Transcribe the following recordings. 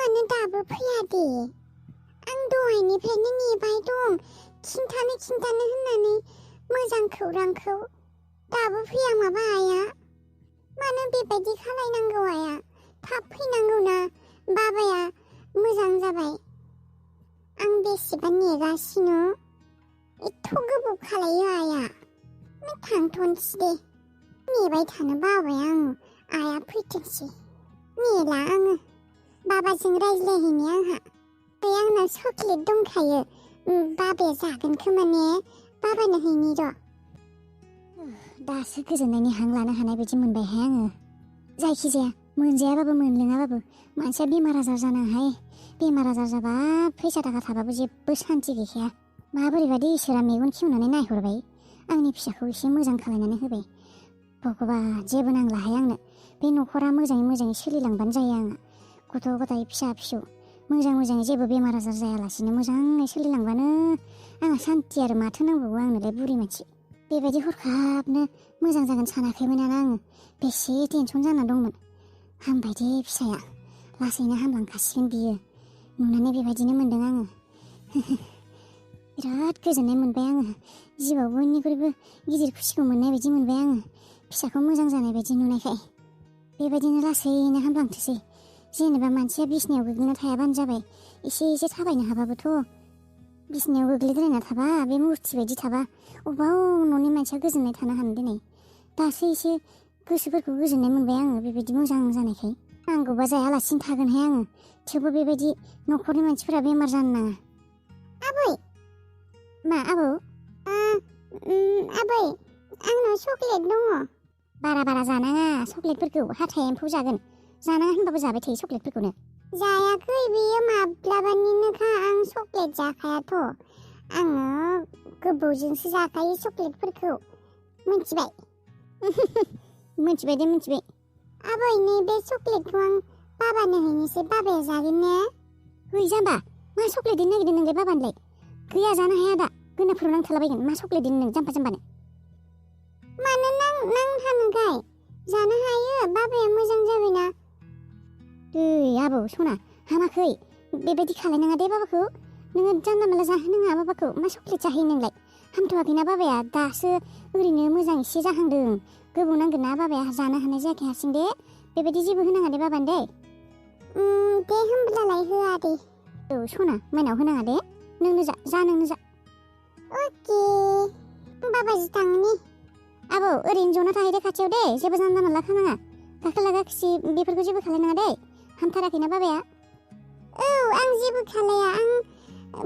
मानो दाबो फैया दे? आं दहायनिफ्रायनो नेबाय दं खिन्थानो होननानै मोजां खौरांखौ। दाबो फैया माबा आइया? मानो बेबायदि खालायनांगौ आइया? थाब फैनांगौ ना बाबाया मोजां जाबाय। आं बेसेबा नेगासिनो। एथ' गोबाव खालायो आइया। थांथ'नोसै दे। नेबाय थानो बाबाय आङो। आइया फैथोंसै। नेला आङो। बाबाजों रायज्लायहैनि आंहा। ओमफ्राय आंनाव चकलेट दंखायो। बाबाया जागोन खोमा ने? बाबानो हैनि र'। दासो गोजोननायनि हां लानो हानाय बायदि मोनबायहाय आङो। जायखिजाया मोनजायाबाबो मोनलोङाबाबो मानसिया बेमार आजार जानांहाय। बेमार आजार जाबा फैसा थाखा थाबाबो जेबो सान्थि गैखाया। माबोरैबादि इसोरा मेगन खेवनानै नायहरबाय। आंनि फिसाखौ एसे मोजां खालायनानै होबाय। भगबान जेबो नांलाहाय आंनो। बे न'खरा मोजाङै सोलिलांबानो जायो आंहा। गथ' गथाय फिसा फिसौ मोजाङै जेबो बेमार आजार जायालासिनो मोजाङै सोलिलांबानो आंहा सान्थि आरो माथो नांबावगौ आंनोलाय बुरि मानसि। बेबायदि हरखाबनो मोजां जागोन सानाखैमोनानो आङो। बेसे टेनसन जाना दंमोन। हामबाय दे फिसाया। लासैनो हामलांखासिगोन बियो। नुनानै बेबायदिनो मोनदों आङो। बिराद गोजोननाय मोनबाय आङो। जिउआव बयनिख्रुइबो गिदिर खुसिखौ मोननाय बायदि मोनबाय आङो। फिसाखौ मोजां जानाय बायदि नुनायखाय। बेबायदिनो लासैनो हामलांथोसै। जेनेबा मानसिया बिसनायाव गोग्लैना थायाबानो जाबाय। एसे थाबायनो हाबाबोथ'। बिसनायाव गोग्लैद्रायना थाबा बे मुरथि बायदि थाबा अबाव न'नि मानसिया गोजोननाय थानो हानो दिनै। दासो एसे गोसोफोरखौ गोजोननाय मोनबाय आङो बेबायदि मोजां जानायखाय। नांगौबा जायालासिनो थागोनहाय आङो। थेवबो बेबायदि न'खरनि मानसिफोरा बेमार जानो नाङा। आबै। मा आबौ? आबै आंनाव चकलेट दङ। बारा जानाङा चकलेटफोरखौ। हाथाइ एम्फौ जागोन। जानाङा होनबाबो जाबाय थायो चकलेटफोरखौनो। जायाखै बेयो माब्लाबानिनोखा। आं चकलेट जाखायाथ'। आङो गोबावजोंसो जाखायो चकलेटफोरखौ। मिथिबाय? मिथिबाय दे मिथिबाय। आबै नैबे चकलेटखौ आं बाबानो हैनोसै। बाबाया जागोन ने? है जाम्बा, मा चकलेट होनो नागिरदों नोंलाय बाबानोलाय? गैया जानो हाया दा। गोनाफोराव नांथालाबायगोन। मा चकलेट होनो नों जाम्बानो? मानो नांथानोखाय? जानो हायो। बाबाया मोजां जाबायना। दै आबौ सना हामाखै। बेबायदि खालायनाङा दे बाबाखौ। नोङो जानला मानला जाहोनाङा बाबाखौ। मा चकलेट जाहैयो नोंलाय? हामथ'वाखैना बाबाया। दासो ओरैनो मोजां एसे जाहांदों। गोबाव नांगोन ना बाबाया जानो हानाय जायाखै हारसिं दे। बेबायदि जेबो होनाङा दे बाबानो दे। दे होमब्लालाय होआ दे। औ सना माइनाव होनाङा दे। नोंनो जा नोंनो जा। अके। बाबाजों थांनि। आबौ ओरैनो जना थाहैदो खाथियाव दे। जेबो जानला मानला खालामनाङा। गाखोला गाखोसि बेफोरखौ जेबो खालायनाङा दे। हामथाराखैना बाबाया? औ आं जेबो खालाया। आं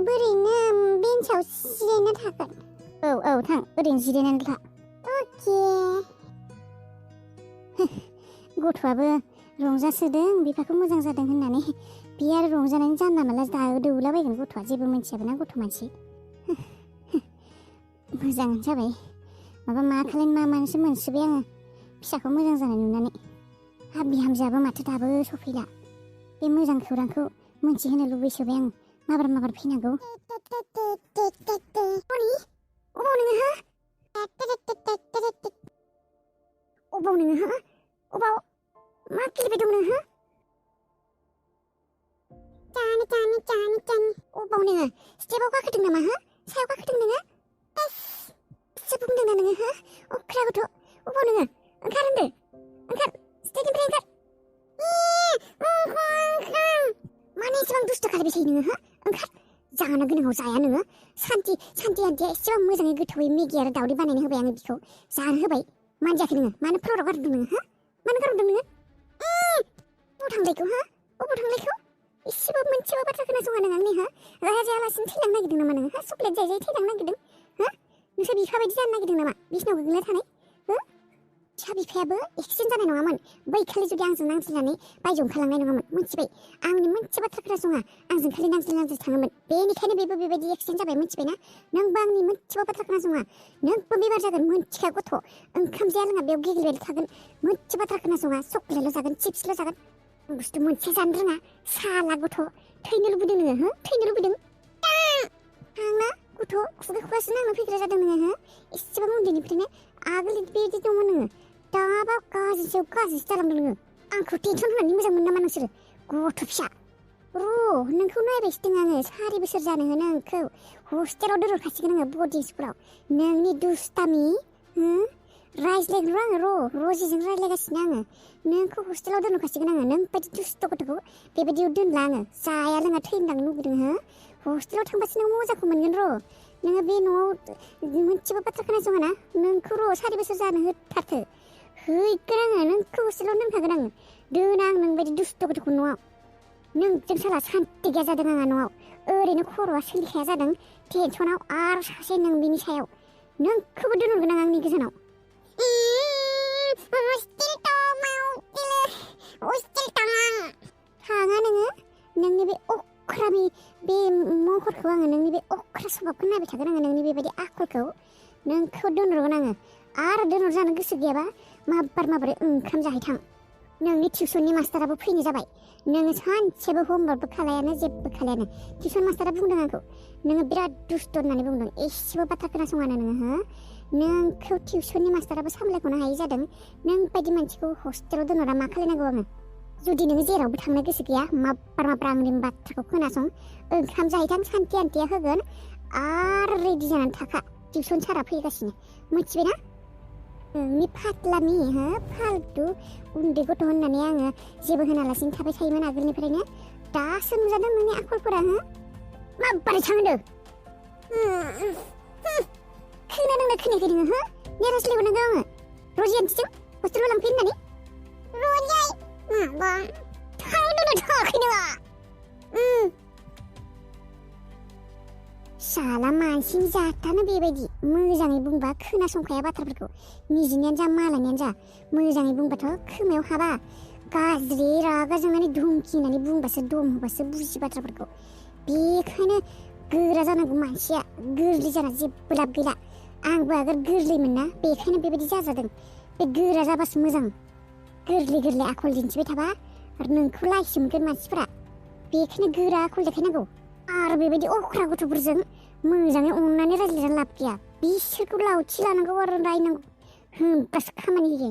बोरैनो बेन्चआव जिरायना थागोन। औ थां ओरैनो जिरायनानै था। अके। गथ'आबो रंजासोदों बिफाखौ मोजां जादों होननानै। बे आरो रंजानायनि जानला मानला दौलाबायगोन गथ'आ। जेबो मिथियाबोना गथ' मानसि। मोजाङानो जाबाय। माबा मा खालायनो मा मानोसो मोनसोबाय आङो फिसाखौ मोजां जानाय नुनानै। बिहामजोआबो माथो दाबो सफैला। बे मोजां खौरांखौ मोनथिहोनो लुबैसोबाय आं। माबार फैनांगौ। अबाव नोङो हो? अबाव मा गेलेबाय दं नोङो? अबाव नोङो? स्टेपआव गाखोदों नामा हो? सायाव गाखोदों नोङो? एसे बुंदोंना नोङो हो? अख्रा गथ'। अबाव नोङो? ओंखार होनदो। ओंखार स्टेपनिफ्राय ओंखार। मानो एसेबां दुस्थ' खालायबाय थायो नोङो हो? ओंखार। जानो गोनाङाव जाया नोङो। सान्थि आन्टिया एसेबां मोजाङै गोथावै मेगि आरो दावदै बानायनो होबाय आङो बिखौ। जानो होबाय। मानो जायाखै नोङो? मानो फ्ल'राव गारहरदों नोङो हो? मानो गारहरदों नोङो? अबाव थांलायखो हो? अबाव थांलायखो? एसेबो मोनसेबो बाथ्रा खोनासङा नों आंनि हो? जायालासिनो थैलांनो नागिरदों नामा नोङो हो? चकलेट जायै थैलांनो नागिरदों हो? नोंसोर बिफा बायदि जानो नागिरदों नामा? बिसिनाव गोग्लैना थानाय हो? फिसा बिफायाबो एक्सिडेन्ट जानाय नङामोन। बै खालि जुदि आंजों नांज्लायनानै बायजोआव ओंखारलांनाय नङामोन। मिथिबाय? आंनि मोनसे बाथ्रा खोनासङा। आंजों खालि नांज्लाय थाङोमोन। बेनिखायनो बेबो बेबायदि एक्सिडेन्ट जाबाय। मिथिबायना? नोंबो आंनि मोनसेबो बाथ्रा खोनासङा। नोंबो बेमार जागोन मोनथिखाया गथ'। ओंखाम जाया लोङा बेयाव गेग्लेबाय थागोन। मोनसे बाथ्रा खोनासङा। चकलेटल' जागोन चिप्सल' जागोन। बुस्थु मोनसे जानो रोङा। साला गथ'। थैनो लुबैदों नोङो हो? थैनो लुबैदों? आंना गथ' खुगासो नांनो फैग्रा जादों नोङो हो? एसेबां उन्दैनिफ्रायनो आगोल बेबायदि दंमोन नोङो। दाबा गाज्रिसो जालांदों नोङो। आंखौ टेनसन होनानै मोजां मोनो नामा नोंसोरो? गथ' फिसा। नोंखौ नायबायसो दं आङो 4 बोसोर जानो होनो आंखौ हस्टेलाव दोनहरखासिगोन आङो बर्डिं स्कुलाव नोंनि दुस्तामि रायज्लायगोन आङो रजिजों रायज्लायगासिनो आङो नोंखौ हस्टेलाव दोनहरखासिगोन आङो नों बायदि दुस्त' गथ'खौ बेबायदियाव दोनला आङो जाया लोङा थैलांनो लुगैदों हो हस्टेलाव थांबासो नों मजाखौ मोनगोन नोङो बे न'आव मोनसेबो बाथ्रा खोनासङा ना नोंखौ 4 बोसोर जानो होथारथो हैगोन आङो नोंखौ हस्टेलाव दोनखागोन आङो दोना आं नोंबायदि दुस्त' गथ'खौ न'आव नोंजों साला सान्ति गैया जादों आंहा न'आव ओरैनो खर'आ सोलिखाया जादों टेनसनाव आरो सासे नों बिनि सायाव नोंखौबो दोनहरगोन आं आंनि गोजानाव थाङा नोङो नोंनि बे अख्रानि बे महरखौ आङो नोंनि बे अख्रा स्वभाबखौ नायबाय थागोन आङो नोंनि बेबायदि आखलखौ नोंखौ दोनहरगोन आङो आरो दोनहरजानो गोसो गैयाबा माबोरै ओंखाम जाहैथां नोंनि टिउसननि मास्टाराबो फैनो जाबाय नोङो सानसेबो हमवर्कबो खालायानो जेबो खालायानो टिउसन मास्टारा बुंदों आंखौ नोङो बिराद दुस्त' होननानै बुंदों एसेबो बाथ्रा खोनासङानो नोङो हो नोंखौ टिउसननि मास्टाराबो सामलायख'नो हायि जादों नों बायदि मानसिखौ हस्टेलाव दोनहरा मा खालायनांगौ आङो जुदि नोङो जेरावबो थांनो गोसो गैया माब्बार आंनि बाथ्राखौ खोनासं ओंखाम जाहैथां सान्ति आन्टिया होगोन आरो रेडि जानानै थाखा टिउसन सारा फैगासिनो मिथिबायना नोंनि फात्लामि हो फाल्तु उन्दै गथ' होननानै आङो जेबो होनालासिनो थाबाय थायोमोन आगोलनिफ्रायनो दासो नुजादों नोंनि आखलफोरा हो माबोरै थांदो खोनादोंना खोनायाखै नोङो हो नेरासलायबावनांगौ आङो रजि आन्टिजों हस्टेलाव लांफै होननानै रजियाय माबा थांदोना थाङाखै नोङो साला मानसिनि जाथानो बेबायदि मोजाङै बुंबा खोनासंखाया बाथ्राफोरखौ निजिनियानो जा मालायनियानो जा मोजाङै बुंबाथ' खोमायाव हाबा गाज्रि रागा जोंनानै धुमखि होननानै बुंबासो दम होबासो बुजि बाथ्राफोरखौ बेखायनो गोरा जानांगौ मानसिया गोरलै जाना जेबो लाब गैला आंबो आगोल गोरलैमोन ना बेखायनो बेबायदि जाजादों बे गोरा जाबासो मोजां गोरलै आखल दिन्थिबाय थाबा आरो नोंखौ लाइसि मोनगोन मानसिफोरा बेखायनो गोरा आखल देखायनांगौ आरो बेबायदि अख्रा गथ'फोरजों मोजाङै अननानै रायज्लायनानै लाब गैया बिसोरखौ लावथि लानांगौ आरो रायनांगौ होमबासो खामानि होयो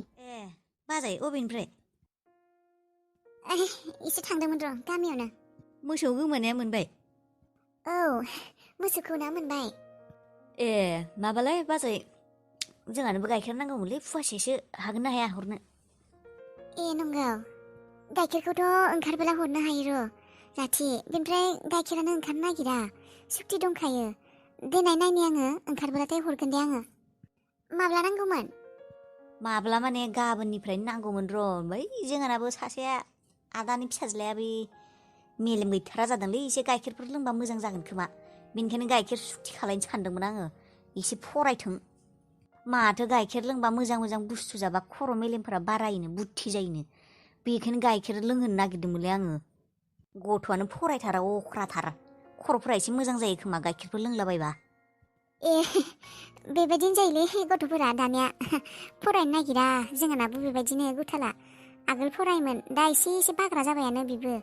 बाजै अबेनिफ्राय एसे थांदोंमोन र' गामियावनो मोसौ गोमानाया मोनबाय औ मोसौखौ ना मोनबाय माबालाय बाजै जोंहानोबो गाइखेर नांगौमोनलै फुवासेसो हागोन ना हाया हरनो नंगौ गाइखेरखौथ' ओंखारबोला हरनो हायो र' जाथि बेनिफ्राय गाइखेरानो ओंखारनो नागिरा सुक्ति दंखायो देनाय नायनि आङो ओंखारबोलाथाय हरगोन दे आङो माब्ला नांगौमोन माब्ला माने गाबोननिफ्रायनो नांगौमोन र' बै जोंहानाबो सासेया आदानि फिसाज्लाया बे मेलेम गैथारा जादोंलै एसे गाइखेरफोर लोंबा मोजां जागोन खोमा बेनिखायनो गाइखेर सुक्ति खालायनो सानदोंमोन आङो एसे फरायथों माथो गाइखेर लोंबा मोजां बुस्थु जाबा खर' मेलेमफोरा बारायोनो बुद्धि जायोनो बेखायनो गाइखेर लोंहोनो नागिरदोंमोनलै आङो गथ'आनो फरायथारा अख्राथार खर'फोरा एसे मोजां जायो खोमा गाइखेरफोर लोंलाबायबा बेबायदिनो जायोलै गथ'फोरा दानिया फरायनो नागिरा जोंहानाबो बेबायदिनो गुथाला आगोल फरायोमोन दा एसे बाग्रा जाबायानो बिबो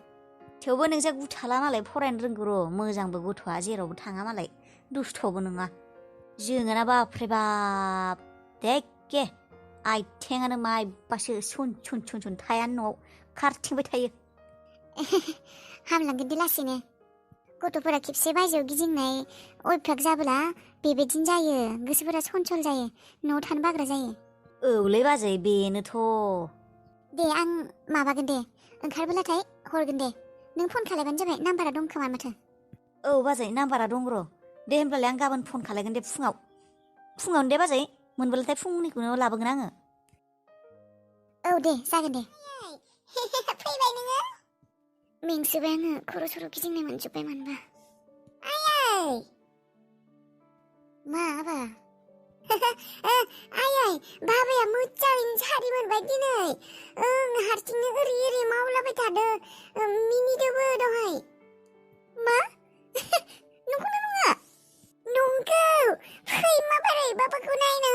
थेवबो नोंसा गुथाला मालाय फरायनो रोंगौ र' मोजांबो गथ'आ जेरावबो थाङा मालाय दुस्थ'बो नङा जोङाना बाप्रे बाप देखे आइथेङानो मायबासो सन थायानो न'आव खारथिंबाय थायो हामलांगोन दे लासैनो गथ'फोरा खेबसे बायजोआव गिदिंनाय अयभाग जाबोला बेबायदिनो जायो गोसोफोरा सनसल जायो न'आव थानो बाग्रा जायो औलै बाजै बेनोथ' दे आं माबागोन दे ओंखारबोलाथाय हरगोन दे नों फन खालायबानो जाबाय नाम्बारा दं खोमा माथो औ बाजै नाम्बारा दं र' दे होमब्लालाय आं गाबोन फन खालायगोन दे फुङावनो दे बाजै मोनबोलाथाय फुंनिखौनो लाबोगोन आङो औ दे जागोन दे फैबाय नोङो मेंसोबाय आङो खर' सर' गिदिंनाय मोनजोब्बाय मानोबा आयै मा आबा आयै बाबाया मोजाङैनो सारि मोनबाय दिनै हारसिंनो ओरै मावलाबाय थादो मिनिदोबो दहाय मा नंगौना नङा नंगौ फै माबोरै बाबाखौ नायनो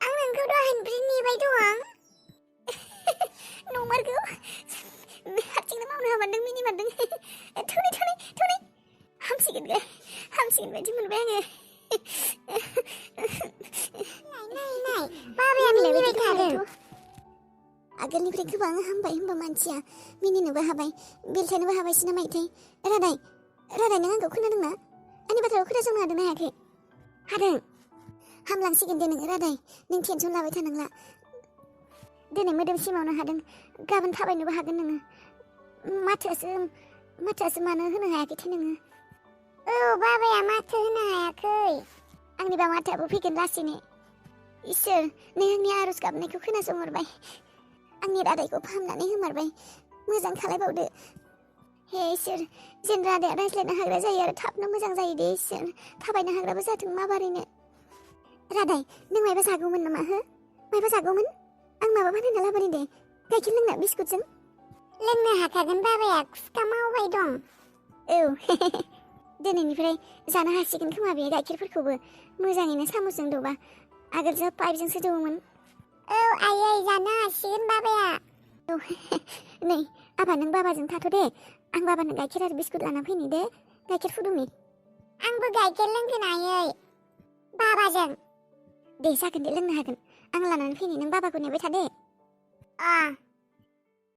आं नोंखौ दहायनिफ्राय नेबाय दं नंमारगौ हारसिंनो मावनो हामारदों मिनिमारदों थौनै हामसिगोन बायदि मोनबाय आङो नाय बाबाया मिनिबाय थादों आगोलनिफ्राय गोबां हामबाय होनबा मानसिया मिनिनोबो हाबाय बेलथायनोबो हाबायसो ना माइथाय रादाय नों आंखौ खोनादोंना आंनि बाथ्राखौ खोनासंनो हादोंना हायाखै हादों हामलांसिगोन दे नोङो रादाय नों टेनसन लाबाय थानांला दिनै मोदोम सिमावनो हादों गाबोन थाबायनोबो हागोन नोङो माथोआसो मानो होनो हायाखैथाय नोङो औ बाबाया माथो होनो हायाखै आंनिबा माथोआबो फैगोन लासैनो इसोर नों आंनि आरज गाबनायखौ खोनासंहरबाय आंनि रादायखौ फाहामनानै होमारबाय मोजां खालायबावदो हे इसोर जेन रादाया रायज्लायनो हाग्रा जायो आरो थाबनो मोजां जायो दे इसोर थाबायनो हाग्राबो जाथों माबारैनो रादाय नों मायबा जागौमोन नामा हो मायबा जागौमोन आं माबा बानायना लाबोनि दे गाइखेर लोंना बिस्कुटजों लोंनो हाखागोन बाबाया खुखा मावबाय दं औ दिनैनिफ्राय जानो हासिगोन खोमा बे गाइखेरफोरखौबो मोजाङैनो सामसजों दौबा आगोलसो पाइपजोंसो दौवोमोन औ आयै जानो हासिगोन बाबाया औ नै आबा नों बाबाजों थाथ' दे आं बाबानो गाइखेर आरो बिस्कुट लाना फैनि दे गाइखेर फुदुंनि आंबो गाइखेर लोंगोन आयै बाबाजों दे जागोन दे लोंनो हागोन आं लानानै फैनि नों बाबाखौ नेबाय था दे अ